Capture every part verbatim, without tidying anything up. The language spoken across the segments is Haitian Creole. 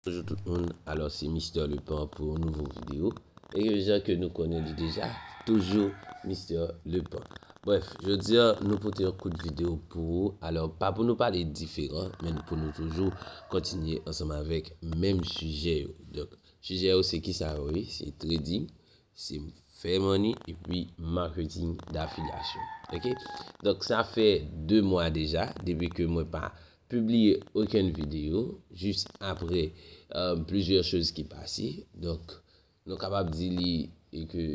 Bonjou tout moun, alò se Mister Lepan pou yon nouvo videyo. E jan ke nou konnen li deja, toujou Mister Lepan. Brèf, jodi a nou pote yon kout videyo pou ou. Alò, pa pou nou pale diferan, men pou nou toujou kontinye ansanm avèk menm sijè yo. Donk, sijè yo se kisa yo ye? Se trading, se fè money, epi marketing d'affiliation. Ok? Donk, sa fè de mwa deja, depi ke mwen pa pibliye okenn videyo, jis apre, euh, plizyè choz ki pase. Donk, nou kapab di li, e ke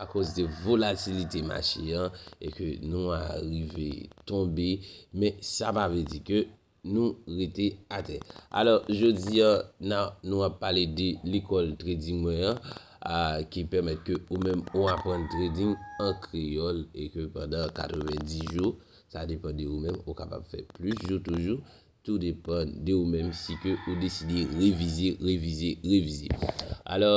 akoz de volatilite mache an, e ke nou a rive tonbe, men sa pa vle di ke nou rete atè. Alò, jodi a, na, nou ap pale de lekòl trading mwen an, a, ki pèmèt ke ou menm ou aprann trading an kreyòl e ke pandan katrevenndis jou, sa depann de ou menm, ou kapab fè plis jou toujou, tou depann de ou menm si ke ou deside revize, revize, revize. Alò,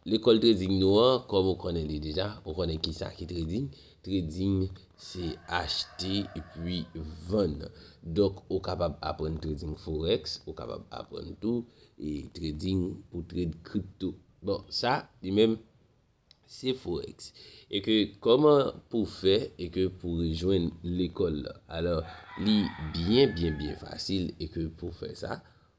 lekòl trading nou an, kòm ou konnen li deja, ou konnen kisa ki trading. Trading, se achte epi vann. Donk, ou kapab aprann trading forex, ou kapab aprann tou e trading pou trade kripto. Bon, sa, li menm, se forex. E ke kòman pou fè e ke pou rejwenn lekòl la? Alò, li byen, byen, byen fasil e ke pou fè sa,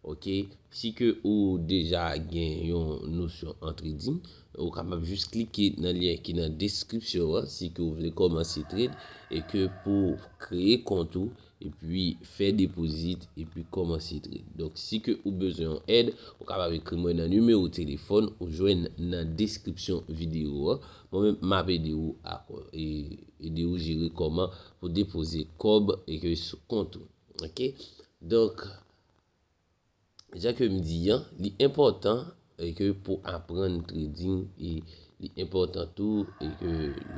ok, si ke ou deja gen yon nosyon an trading, ou kapab jis klike nan lyen ki nan deskripsyon an, si ke ou vle kòmanse trade e ke pou kreye kont ou, epi fè depozit, epi kòmanse trade. Donk, si ke ou bezwen yon èd, ou kapab ekri mwen nan nimewo telefòn ou jwenn nan deskripsyon videyo an. Mwen menm, m ap ede ou ak, e, ede ou jere kòman pou depoze kòb e ke sou kont ou. Ok? Donk, jan ke m di an, li enpòtan e ke pou aprann trading, e li enpòtan tou e ke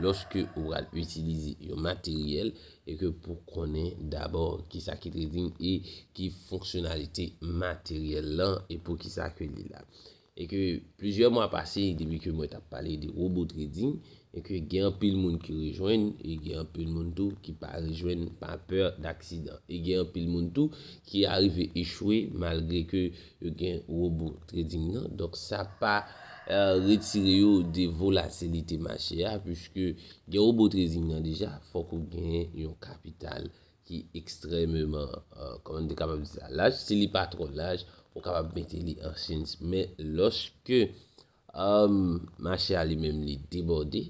lòske ou pral itilize yon materyèl e ke pou konnen dabò kisa ki trading e ki fonksyonalite materyèl lan e pou kisa ke li la. E ke plizyè mwa pase, depi ke mwen t ap pale de robo trading, e ke gen anpil moun ki rejwenn, e gen anpil moun tou ki pa rejwenn pa pè daksidan. E gen anpil moun tou ki arive echwe malgre ke yo gen robo trading nan. Donk, sa pa, eh, retire yo de volatilite mache a, puiske gen robo trading nan deja, fòk ou gen yon kapital ki ekstrèmeman, eh, kòman m te kapab di sa, laj. Si li pa twò laj, ou kapab mete li an chens. Men lòske, eh, mache a li menm li debòde,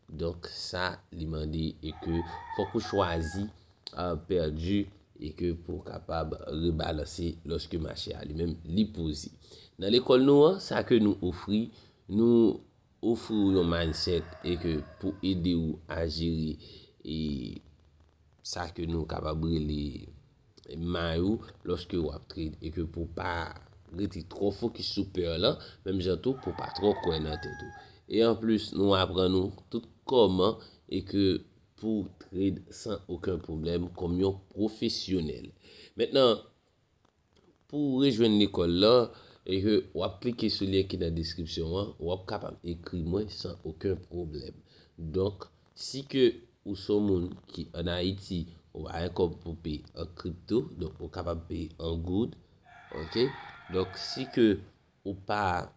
donk sa li mande e ke fòk ou chwazi, eh, pèdi e ke pou w kapab rebalanse lòske mache a li menm li poze. Nan lekòl nou an, sa ke nou ofri, nou ofri w yon mindset e ke pou ede w a jere e sa ke nou kapab rele may ou lòske w ap trade e ke pou w pa rete twò fokis sou pè lan, menm jan tou pou w pa twò kwè nan tèt ou. E anplis, nou aprann ou tout kòman e ke pou w trade san okenn pwoblèm kòm yon pwofesyonèl. Mentnan, pou w rejwenn lekòl lan, e ke w ap klike sou lyen ki nan deskripsyon an, w ap kapab ekri mwen san okenn pwoblèm. Donk, si ke ou se yon moun ki ann Ayiti, ou pa gen kòb pou peye an kripto, donk ou kapab peye an goud, ok? Donk, si ke ou pa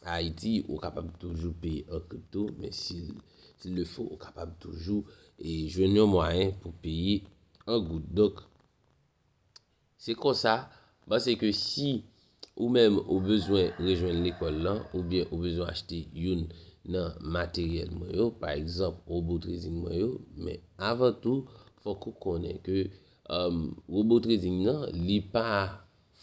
Ayiti, ou kapab toujou peye an kripto, men si, s'il le faut, ou kapab toujou e jwenn yon mwayen pou peye an goud. Donk, se konsa, m panse ke si ou menm ou bezwen rejwenn lekòl lan, oubyen ou bezwen achte youn nan materyèl mwen yo, pa egzanp, robo trading mwen yo, men avan tou, fòk ou konnen ke, um, robo trading nan, li pa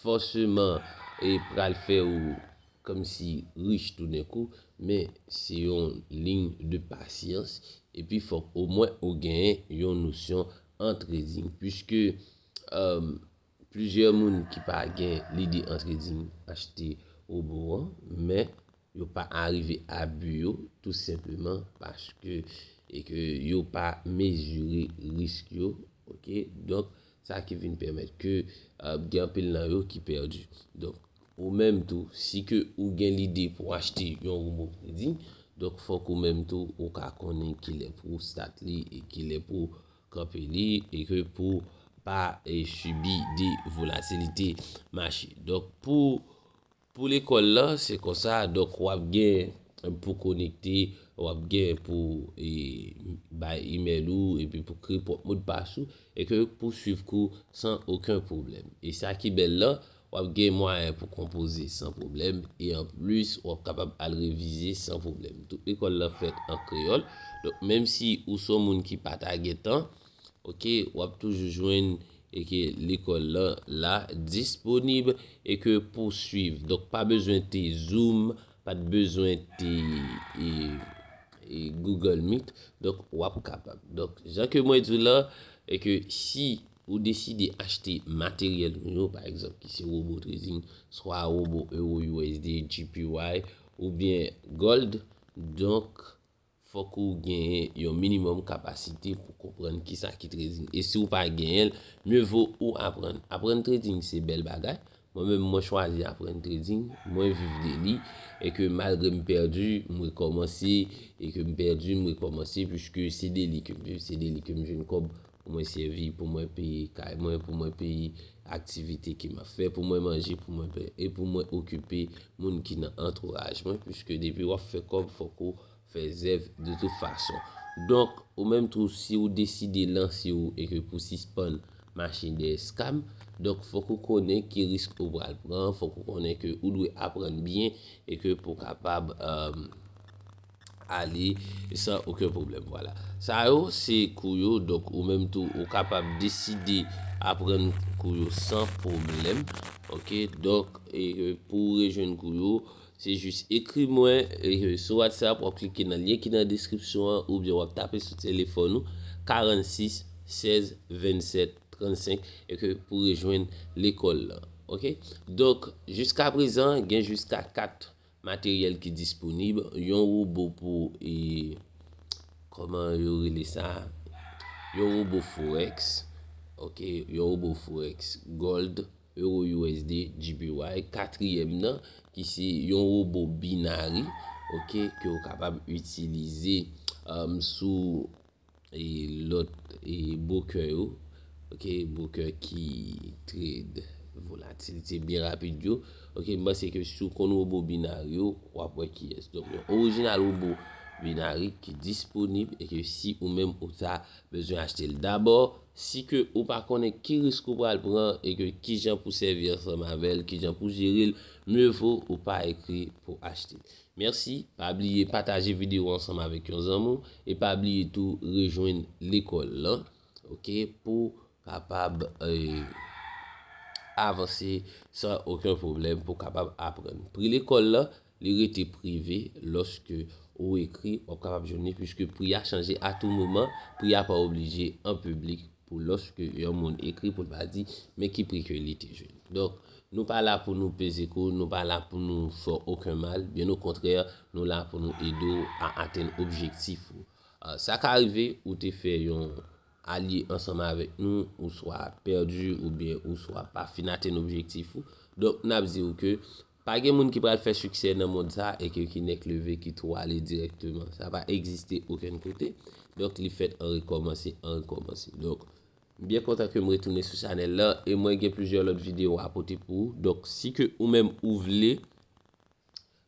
fòseman e pral fè ou kòmsi rich toudenkou, men se yon liy de pasyans, epi fòk omwen ou genyen yon nosyon an trading, puiske, um, plizyè moun ki pa gen lide an trading achte robo an, men yo pa arive a bi yo, tou senpleman paske e ke yo pa mezire risk yo, ok? Donk, sa ki vin pèmèt ke, euh, gen anpil nan yo ki pèdi. Donk, ou menm tou, si ke ou gen lide pou achte yon robo kredi, donk, fòk ou menm tou, ou ka konnen kilè pou w start li e kilè pou w kanpe li e ke pou w pa, e, sibi de volatilite mache. Donk, pou Pou lekòl la, se konsa, donk w ap gen pou konekte, w ap gen pou e, bay email ou, epi pou kreye pwòp modpas ou, e ke pou swiv kou san okenn pwoblèm. E sa ki bèl la, w ap gen mwayen pou konpoze san pwoblèm, e anplis, w ap kapab al revize san pwoblèm. Tout lekòl la fèt an kreyòl, donk menm si ou se yon moun ki pa ta gen tan, ok, w ap toujou jwenn e ke lekòl la, la disponib e ke pou swiv. Donk, pa bezwen te Zoom, pa t bezwen te e, e Google Meet. Donk, w ap kapab. Donk, jan ke mwen di w la, e ke si ou deside achte materyèl nou yo, pa egzanp, ki se wobo trading, swa wobo Euro U S D, J P Y, oubyen Gold, donk, fòk ou genyen yon minimòm kapasite pou konprann kisa ki trading. E si w pa genyen l, mye vo ou aprann. Aprann trading se bèl bagay. Mwen menm, mwen chwazi aprann trading, mwen viv de li, e ke malgre m pèdi, m rekòmanse, e ke m pèdi, m rekòmanse, puiske se de li ke m viv, se de li ke m jwenn kòb pou mwen sèvi, pou mwen peye kay mwen, pou mwen peye aktivite ke m ap fè, pou mwen manje, pou mwen peye, e pou mwen okipe moun ki nan antouraj mwen, puiske depi w ap fè kòb, fòk ou fè zèv de tout fason. Donk, ou menm tou, si ou deside lanse ou e ke pou sispann mache dèyè scam, donk fòk ou konnen ki risk ou pral pran, fòk ou konnen ke ou dwe aprann byen e ke pou kapab um, ale san okenn pwoblèm. Vwala. Sa yo, se kou yo, donk ou menm tou, ou kapab deside aprann kou yo san pwoblèm. Ok, donk, e, pou rejwenn kou yo, se jis ekri mwen e, sou WhatsApp, w ap klike nan lyen ki nan deskripsyon an, oubyen w ap tape sou telefòn ou, karannsis sèz vennsèt trannsenk, e ke pou rejwenn lekòl la. Ok? Donk, jiska prezan, gen jiska kat materyèl ki disponib, yon wobo pou, e, kòman yo rele sa? Yon wobo Forex, ok, yon wobo Forex Gold, Euro U S D, J P Y, katriyèm nan, ki se yon wobo binari, ok, ke w kapab itilize um, sou e lòt e broker yo, ok, broker ki trade volatilite byen rapid yo, ok, m panse ke si w konn wobo binari yo, w ap wè kiyès. Donk, yon orijinal wobo binari ki disponib e ke si ou menm ou ta bezwen achte l. Dabò, si ke ou pa konnen ki risk ou pral pran e ke kijan pou sèvi ansanm avè l, kijan pou jere l, mye vo ou pa ekri pou achte l. Mèsi, pa bliye pataje videyo ansanm avèk yon zanmi w e pa bliye tou rejwenn lekòl lan, ok, pou kapab e, avanse san okenn pwoblèm, pou kapab aprann. Pri lekòl lan, li rete prive, lòske ou ekri, w ap kapab jwenn li, puiske pri a chanje a tou moman, pri a pa oblije an piblik pou lòske yon moun ekri pou l pa di men ki pri ke li te jwenn. Donk, nou pa la pou nou peze kou, nou pa la pou nou fè w okenn mal, byen okontrè, nou la pou nou ede w a atenn objektif ou. Ah, sa ka rive, ou te fè yon alye ansanm avèk nou, ou swa pèdi, oubyen ou swa pa fin atenn objektif ou. Donk, n ap di w ke pa gen moun ki pral fè siksè nan mond sa e ke ki nèk leve ki tou ale dirèkteman. Sa pa egziste okenn kote. Donk, li fèt an rekòmanse, an rekòmanse. Donk, m byen kontan ke m retounen sou chanèl la e mwen gen plizyè lòt videyo a pote pou ou. Donk, si ke ou menm ou vle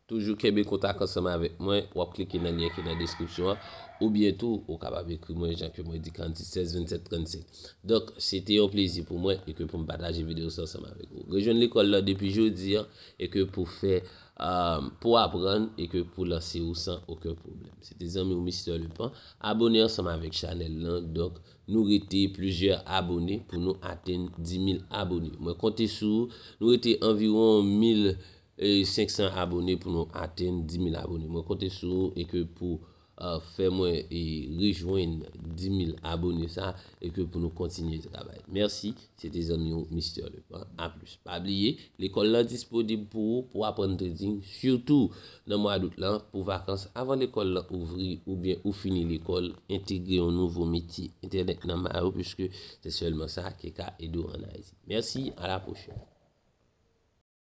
toujou kenbe kontak ansanm avèk mwen, w ap klike nan lyen ki nan deskripsyon an, oubyen tou, ou kapab ekri mwen jan ke mwen di, karannsis sèz vennsèt trannsenk. Donk, se te yon plezi pou mwen e ke pou m pataje videyo sa ansanm avèk ou. Rejwenn lekòl la depi jodi an e ke pou fè, um, pou aprann e ke pou lanse ou san okenn pwoblèm. Se te zanmi w Mister Lepan. Abone ansanm avèk chanèl lan. Donk, nou rete plizyè abone pou nou atenn dis mil abone. Mwen konte sou ou, nou rete anviwon mil e senk san abone pou nou atenn dis mil abone. Mwen konte sou ou e ke pou uh, fè mwen e rejwenn dis mil abone sa e ke pou nou kontinye travay. Mèsi, se te zanmi w Mister Lepan. A plis. Pa bliye, lekòl lan disponib pou ou pou aprann trading, sitou nan mwa dout lan, pou vakans, avan lekòl lan ouvri oubyen ou fini lekòl, entegre yon nouvo metye. Entènèt nan men w, puiske se sèlman sa ki ka ede w ann Ayiti. Mèsi, a la pwochèn.